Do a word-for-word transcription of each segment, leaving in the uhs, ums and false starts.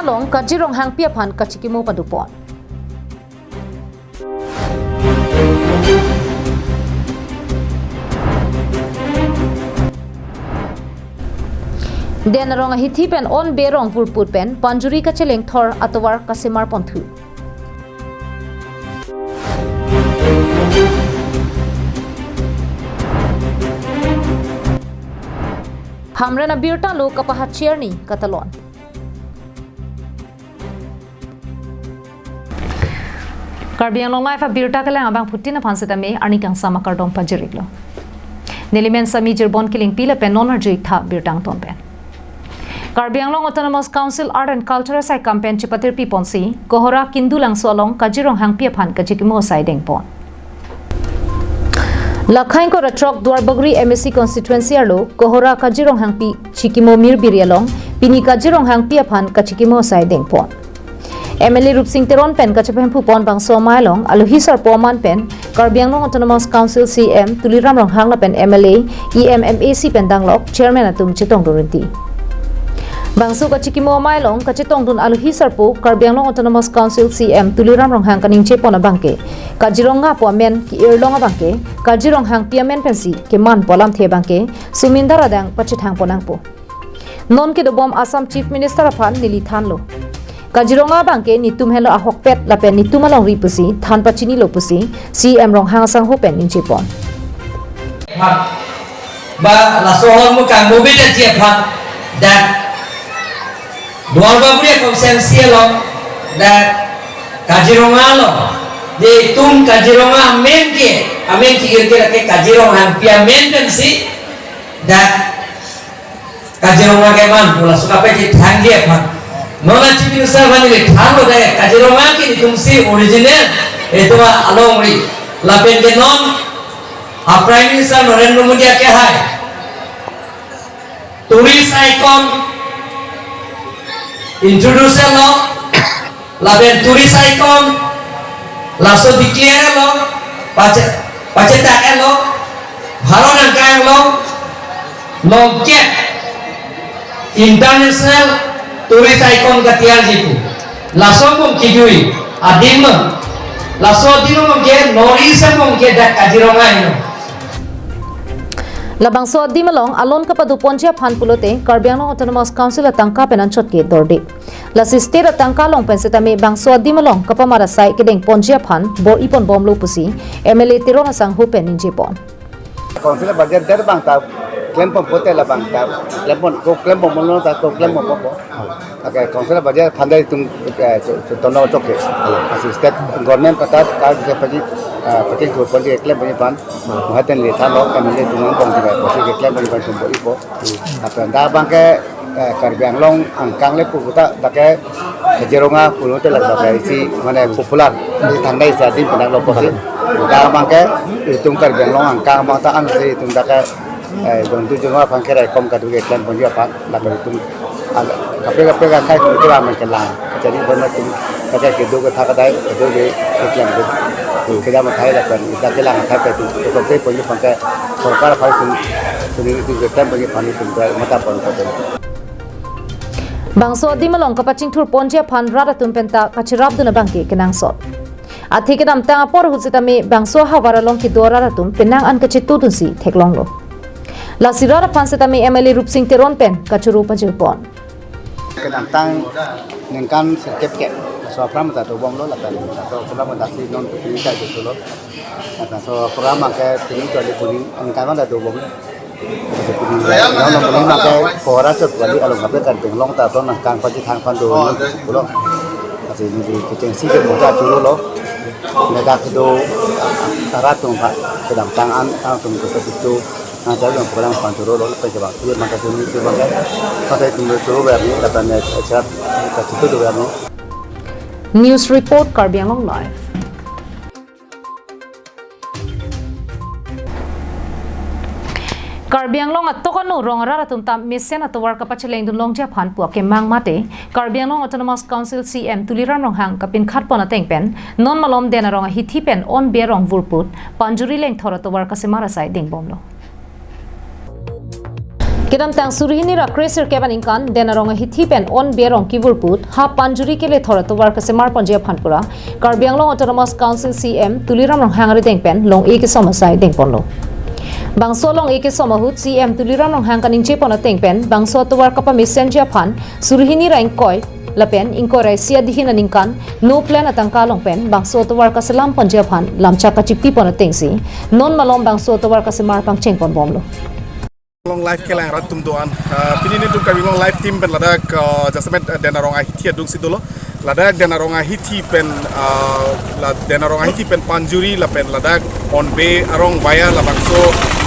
along Kajir Ronghangpi aphan kachikimo padopon. Den arong ahithi pen on berong vurput pen panjuri kacheleng thor atovar kasemar ponthu. Hamren abirta lo kapahachi arni katalon. Karbi Anglong Live abirta kelang abangphutin aphan setame arni kangsam akardom pajir-iklo. Neli men Sami Jirbon Killingpi lapen non arju-ik tha birta angton pen. Karbi Anglong Autonomous Council Art and Culture asai kam pen chepatirpi ponsi Kohora Kindulangso along Kajir Ronghangpi aphan kachikimo asai dengpon. Lakhain kora throk Duarbagori M A C constituency arlo Kohora Kajir Ronghangpi chikimo mirbiri along pini Kajir Ronghangpi aphan kachikimo asai dengpon. M L A Rupsing Teron pen kachepemphu pon bangso amei along alohi sarpo aman pen Karbi Anglong Autonomous Council C M Tuliram Ronghang lapen M L A, E M, M A C pen danglok chairman atum chetongdun rinti. Bangso kachikimo amei along kachetongdun alohi sarpo Karbi Anglong Autonomous Council C M Tuliram Ronghang kaningje pon abangke Kajir Ronghang pu amen ke-irlong abangke Kajir Ronghangpi amen pensi keman pu alamthe abangke sumindar adang pachethang pon nangpo. Non kedobom Assam Chief Minister aphan neli thanlo. Kajir Ronghang abangke netum henlo ahokpet lapen netum alongri pusi than pachinilo pusi C M Ronghang asangho pen ningje pon. Ba laso ahormu kangmobe daji aphan dak Duarbagori constituency along dak Kajir Ronghang along, netum Kajir Ronghang amen ke, amen ke-ir ke lake Kajir Ronghangpi amen pensi dak Kajir Ronghang keman pu laso kapachethangji aphan. Non a Chief Minister aphan neli thanlo dak Kajir Ronghang ke netumsi original, netum alongri. Lapen ke non a Prime Minister Narendra Modi akehai tourist icon introduce lo, lapen tourist icon laso declare lo, pache-, pachetak lo, Bharat angkang along nongkep international tourist icon katiarji pu. Laso mung kijui adim, laso adim mung ke North East mung ke dak Kajir Ronghang heno. Labangso adim along alon kapadoponji aphan pulote Karbi Anglong Autonomous Council atangka pen anchot ke dorde. Lasi state atangka along pen setame bangso adim along kapamar asai kedengponji aphan bor-i pon bomlo pusi M L A Teron asangho pen ningje pon. Council budget der abang ta klem pon pote labang ta klem pon ko klem pon mono ta ko klem pon pon. Oke, council budget aphan dei tum, eh, chu-, chu tono chok ke. Lasi state government kata ka se paji, eh, paji ko ponji klem ponji aphan. Muhaten le tha lo M L A tum bong ji ba paji klem ponji aphan tum bor-i po. Apa dak abangke, eh, Karbi Anglong angkang le pu ta dak ke Kajir Ronghang pulote lak dak ke isi mane popular. Isi thangnai isi adim pen lo posi. Dak abangke itum Karbi Anglong angkang abang ta ansi itum dak ke, eh, jontu jonwa aphan ke raikom kadu ke klem ponji aphan dak ke itum, ah, kaprek kaprek akai itum kira amen kelang. Jadi bon itum dak ke kedo ke tha kadai kedo ke klem ke. Kedam athai dak ke dak kelang athai ke itum kaprek ponji aphan ke sorkar aphan itum suni itum ke klem ponji aphan itum ke mata pon ko. Bangso adim along kapachingthur ponji aphan rat atum penta kachirapdun abangke kenangsot. Athe kedamtang apor ahut setame bangso ahavar along kedo arat atum penang an kachetudunsi theklonglo. Lasi rat aphan setame M L A Rupsing Teron pen kachoro pajirpon. Kedamtang ningkan sirkep ke, laso program ta dobomlo lapen laso program ta si non pini ta jatulo. Lapen laso program ke pini to ali puni ningkan ta dobomlo. Laso puni, non puni ma ke Kohora chot kali along kape kan penglong ta son nangkang pachethang aphan do pulo. Lasi neli kechengsi ke mo ta chorolo. Ladak do arat atum aphan kedamtang an atum ke sepitu. Nang jai yang program aphan chorolo, pen jabang, ye mata suni ke bang, kata itum choro berni, kata ne, eh, chap, kata itu do berni. News report Karbi Anglong Live. Karbi Anglong atok ano rong arat atum ta mesen atovar kapachelengdun longji aphan pu akemang mate, Karbi Anglong Autonomous Council C M Tuliram Ronghang kapinkhat pon ateng pen, non malom den arong ahithi pen on berong vurput, panjuri lengthor atovar kasemar asai dengbomlo. Kedamtang suri hini ra kre sirkep aningkan, Den Arong ahithi pen Onbe arong kevurput, ha panjuri kelethor atovar kasemar ponji aphan pura, Karbi Anglong Autonomous Council C M Tuliram Ronghang arideng pen long-e kesom asai dengponlo. Bangso long-e kesom ahut C M Tuliram Ronghang kaningje pon ateng pen, bangso atovar kapamesenji aphan, suri hini ra ingkoi, lapen ingkoi ra isi adihin aningkan, no plan atangka along pen, bangso atovar kaselam ponji aphan, lamchak kachipi pon atengsi, non malom bangso atovar kasemar pangcheng ponbomlo. Long live kelang rat atum do-an. Ah, pini nelitum Karbi Anglong Live Team pen ladak, ah, jasemet, ah, Den Arong ahithi adungsi dolo. Ladak Den Arong ahithi pen, ah, la Den Arong ahithi pen panjuri lapen ladak Onbe arong via labangso,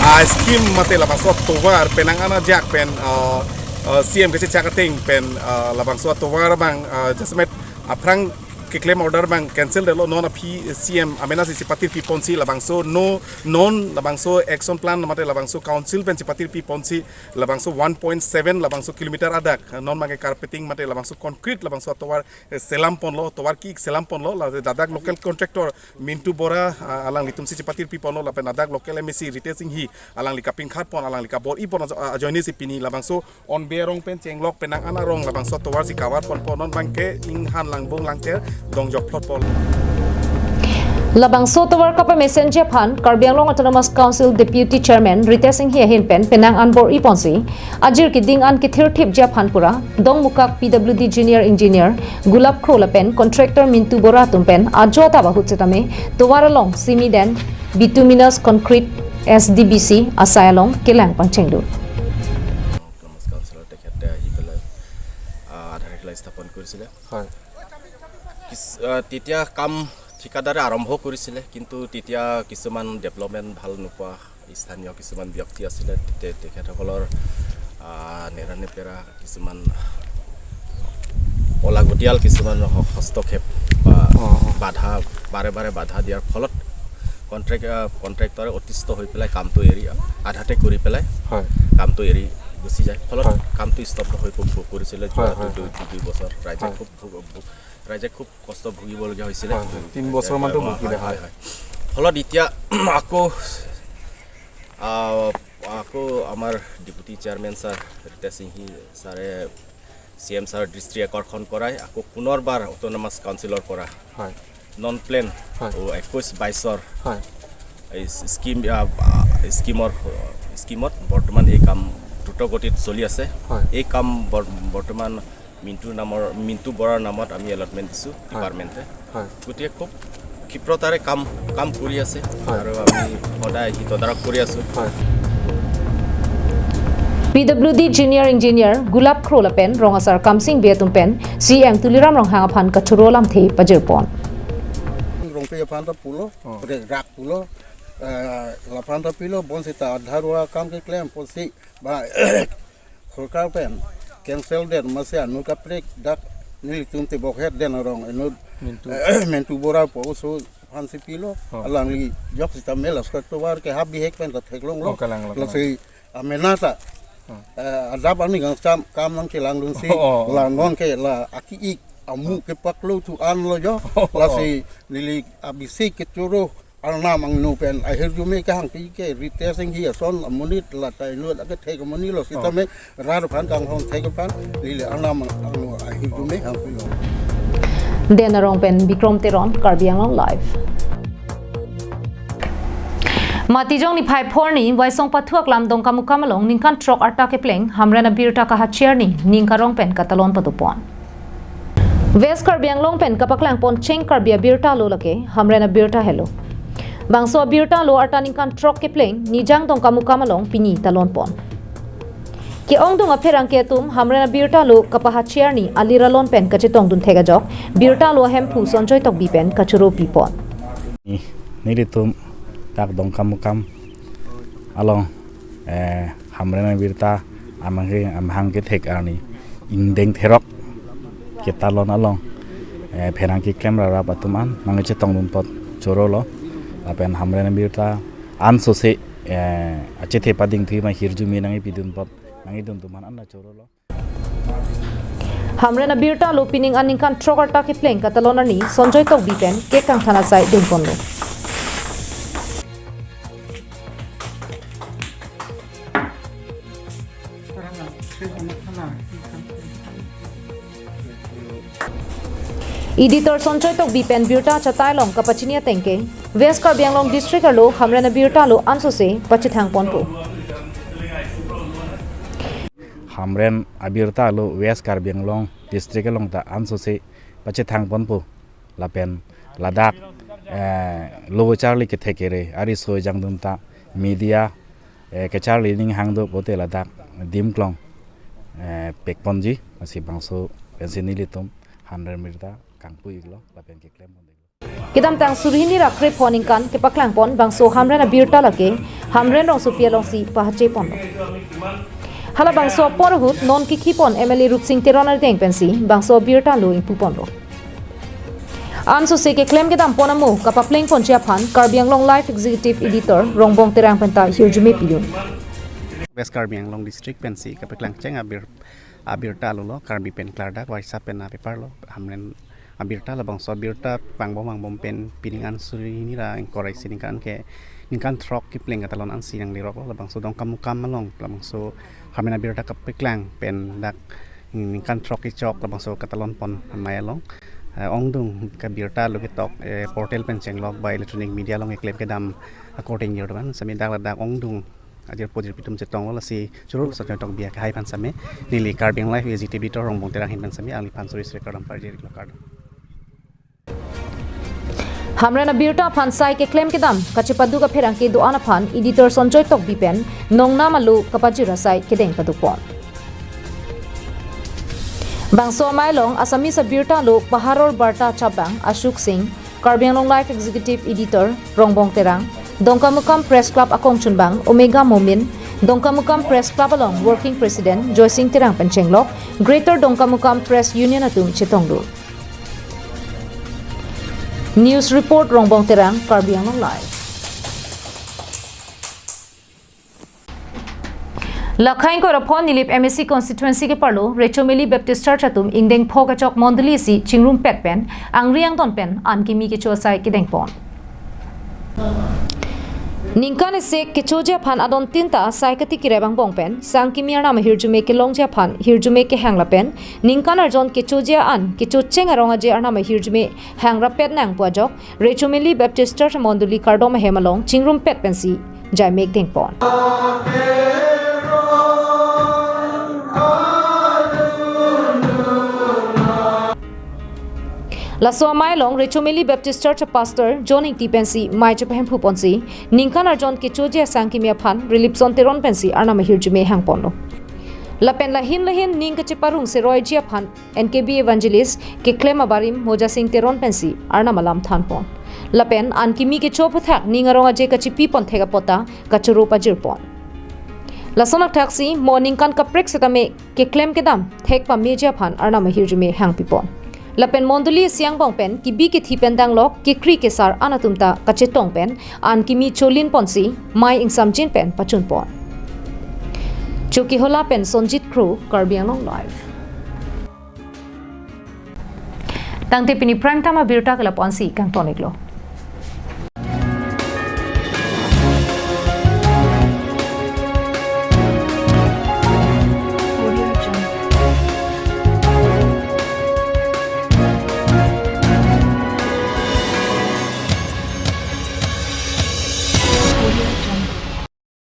ah, scheme mate labangso atovar penang an ajak pen, ah, ah, C M kachechak ateng pen, ah, labangso atovar abang, ah, jasemet aphrang keklem order abang cancel detlo, non aphi C M amenasi chepatirpi ponsi labangso no non labangso action plan mate labangso council pen chepatirpi ponsi labangso one point seven labangso kilometer adak non abangke carpeting mate labangso concrete labangso atovar, eh, selam ponlo, tovar ki selam ponlo, la ladak local contractor Mintu Bora, ah, alanglitumsi chepatirpi ponlo lapen ladak local M A C Ritesh Enghi alangli kapinkhat pon, alangli kabor-i pon ajo-, ajoinesi pini labangso Onbe arong pen chenglok penang an arong labangso atovarsi kavar ponpo, non abangke inghan langbung langcher dongjok phlot pon. Labangso atovar kapamesenji aphan Karbi Anglong Autonomous Council Deputy Chairman Ritesh Enghi ahin pen penang an bor-i ponsi, ajir keding an kethirthipji aphan pura, Dongmukak P W D Junior Engineer Gulap Kro lapen contractor Mintu Bora atum pen ajo atap ahut setame tovar along simi den bituminous concrete S D B C asai along kelang pangchengdun. Autonomous Councilৰ তেখেতে আহি পেলাই, আহ, আধাৰশিলা স্থাপন কৰিছিলে। হয়। কিছ-, আহ, তেতিয়া কাম ঠিকাদাৰে আৰম্ভ কৰিছিলে, কিন্তু তেতিয়া কিছুমান ডেভেলপমেণ্ট ভাল নোপোৱা স্থানীয় কিছুমান ব্যক্তি আছিলে, তে-, তেখেতসকলৰ, আহ, নেৰানেপেৰা কিছুমান অলাগতিয়াল কিছুমান হ-, হস্তক্ষেপ বা অ, অ। বাধা, বাৰে বাৰে বাধা দিয়াৰ ফলত কণ্ট্ৰেক্ট-, আহ, কণ্ট্ৰেক্টৰে অতিষ্ঠ হৈ পেলাই কামটো এৰি, আধাতে কৰি পেলাই হয়। কামটো এৰি গুচি যায়। ফলত হয়। কামটো স্তব্ধ হৈ প-, প-, পৰিছিলে যোৱা হয়, হয়, দুই, হয়। দুই, দুই বছৰ। ৰাইজে হয়। খুব ভোগ-, ভোগ-, ৰাইজে খুব কষ্ট ভুগিবলগীয়া হৈছিলে। হয়, হয়। তিন বছৰমানতো হয়, ভুগিলে, হয়, হয়। হয়, হয়। ফলত এতিয়া আকৌ, আহ, আকৌ আমাৰ ডেপুটি চেয়াৰমেন ছাৰ ৰিতেশ সিংহী ছাৰে চি এম ছাৰৰ দৃষ্টি আকৰ্ষণ কৰাই আকৌ পুনৰবাৰ অট'নমাছ কাউন্সিলৰ পৰা হয়। নন প্লেন হয়। অ, একৈশ বাইশৰ হয়। এই স্কিম, আ, আ, স্কিমৰ, স্কিমত বৰ্তমান এই কাম দ্ৰুতগতিত চলি আছে। হয়। এই কাম বৰ-, বৰ্তমান মিণ্টুৰ নামৰ, মিণ্টু বৰাৰ নামত আমি এলটমেণ্ট দিছোঁ হয়। ডিপাৰ্টমেণ্টে। হয়। গতিকে খুব ক্ষিপ্ৰতাৰে কাম, কাম কৰি আছে হয়। আৰু আমি সদায় আহি তদাৰক কৰি আছোঁ। হয়। P W D Junior Engineer Gulap Kro lapen Rong Asar Kamsing Bey atum pen C M Tuliram Ronghang aphan kachoro lamthe pajirpon. Rongpi aphan ta pulo, oh. Re-, rak pulo, eh, laphan ta pilo, bonsita adharwa kam keklem, ponsi ba, sorkar pen cancel det masi anu kaprek dak nelitum tebok het Den Arong inut Mintu. Mintu Bora po so aphansi pilo, oh. Alangli jok sita mela square tovar ke ha bihek pen ta theklonglo. Oh, kalang, kalang, lasi kalang. Amenata, oh. Eh, adap ani gang kam, kam nangkelangdunsi, oh, oh, oh. La non ke la aki-ik, amu kepaklo thu-an lo jo, oh, oh. Lasi neli abisi kechoro, Arnam angno pen ahirjume kehangpi ke Ritesh Enghi ason amonit la ta inut akethek amonit lo sitame rat aphan kanghon thek aphan lili Arnam angno ahirjume hangpilo. Den Arong pen Bikrom Teron, Karbi Anglong Live. Matijong niphai phor arni Waisong Pathu Aklam Dongkamukam along ningkan throk arta kepleng Hamren abirta kahachi arni ning karong pen katalon padopon. West Karbi Anglong pen kapaklang poncheng Karbi abirta lo lake Hamren abirta helo. Bangso abirta lo arta ningkan throk kepleng Nijang Dongkamukam along pini talon pon. Ke-ongdung apherangke atum Hamren abirta lo kapahachi arni alir alon pen kachetongdun thek ajok birta lo ahemphu Sonjoy Tokbi pen kachoro pipon. Ni, nelitum dak Dongkamukam along, eh, Hamren abirta amahang, amahang kethek arni ingdeng throk ketalon along, eh, pherangke keklem rarap atum an nangchetongdun apot chorolo. Lapen Hamren abirta ansose, eh, achethe padingthu ma hirjume nangkepidun apot nangkedun atum an anna chorolo. Hamren abirta lo pining aningkan throk arta kepleng katalon arni Sonjoy Tokbi pen cake kangthan asai dengponlo. Editor Sonjoy Tokbi pen birta chatai along kapachini ateng ke, West Karbi Anglong District arlo Hamren abirta lo ansose pachethang ponpo. Hamren abirta lo West Karbi Anglong District along ta ansose pachethang ponpo. Lapen ladak, eh, lo charli kethek kere ariso jangdun ta media, eh, kecharli ning hang do pote ladak dim klong, eh, pek ponji, lasi bangso pensi nelitum Hamren abirta kangpu iklo lapen keklem pon iklo. Kedamtang suri hini ra krepho aningkan kepaklang pon bangso Hamren abirta lake Hamren rongsopi alongsi pahache ponlo. Hala bangso apor ahut non kikhi pon M L A Rupsing Teron ardeng pensi bangso abirta lo ingpu ponlo. Ansose keklem kedam pon amo kapapleng ponji aphan Karbi Anglong Live Executive Editor Rongbong Terang penta hirjume pidun. West Karbi Anglong District pensi kapaklang cheng abir, abirta lo lo, Karbi pen klardak, WhatsApp pen a paper lo, Hamren abirta, labangso abirta pangbom pangbom pen pining an suri hini ra ingkoi ra isi ningkan ke ningkan throk kepleng katalon ansi nanglerok lo, labangso Dongkamukam along, labangso Hamren abirta kapaklang pen dak ningkan throk kechok labangso katalon pon amei along. Eh, ongdung ke abirta lo ketok, eh, portal pen chenglok ba electronic media along keklem kedam according year ban sami dak ladak ongdung ajirpo jirpi atum chetonglo, lasi churuk Sonjoy Tokbi akehai aphan sami neli Karbi Anglong Live Executive Editor Rongbong Terang ahin pen sami alangli aphan suri suri kardom parjir iklo, kardom. Hamren abirta aphan sai keklem kedam kachepaduk apherangke do-an aphan Editor Sonjoy Tokbi pen nongnam alo kapajir asai kedeng paduk pon. Bangso amei along Assamese abirta lo Paharor Barta chabang Ashok Singh, Karbi Anglong Live Executive Editor Rongbong Terang, Dongkamukam Press Club akongchunbang Omega Momin, Dongkamukam Press Club along Working President Joysing Terang pen chenglok Greater Dongkamukam Press Union atum chetonglo. News report Rongbong Terang, Karbi Anglong Live. Lakhai ingkoi ra pho Nilip M A C constituency keparlo Rechomeli Baptist Church atum ingdeng pho kechok mondoli isi chingrumpet pen angri angdon pen an kimi kecho asai kedeng pon. Ningkan isi kechoji aphan adon tin ta sai katikirep angbong pen sang kimi arnam ahirjume kelongji aphan hirjume kehang lapen ningkan arjon kechoji an kechocheng arong aje arnam ahirjume hang rapet nang pu ajok Rechomeli Baptist Church mondoli kardom ahem along chingrumpet pensi jaimek dengpon. Laso amei along Rechomeli Baptist Church Pastor John Ingti pensi mei chepahemphu ponsi ningkan arjon kechoji asang kimi aphan Rilipson Teron pensi arnam ahirjume hangponlo. Lapen lahin lahin ning kacheparong seroiji aphan N K B Evangelist keklem abarim Moja Singh Teron pensi arnam alam thanpon. Lapen an kimi kecho aphuthak ning arong aje kachipi pon thek apot ta kachoro pajir pon. Lason athaksi mo ningkan kaprek setame keklem kedam thek pameji aphan arnam ahirjume hangpi pon. Lapen mondoli isi angbong pen kebi kethe pen danglok kekri kesar an atum ta kachetong pen an kimi cholin ponsi mei ingsamjin pen pachun pon. Chokihola pen Sonjit Kro, Karbi Anglong Live. Tangte pini prime time abirta ke lapu-ansi kangton iklo.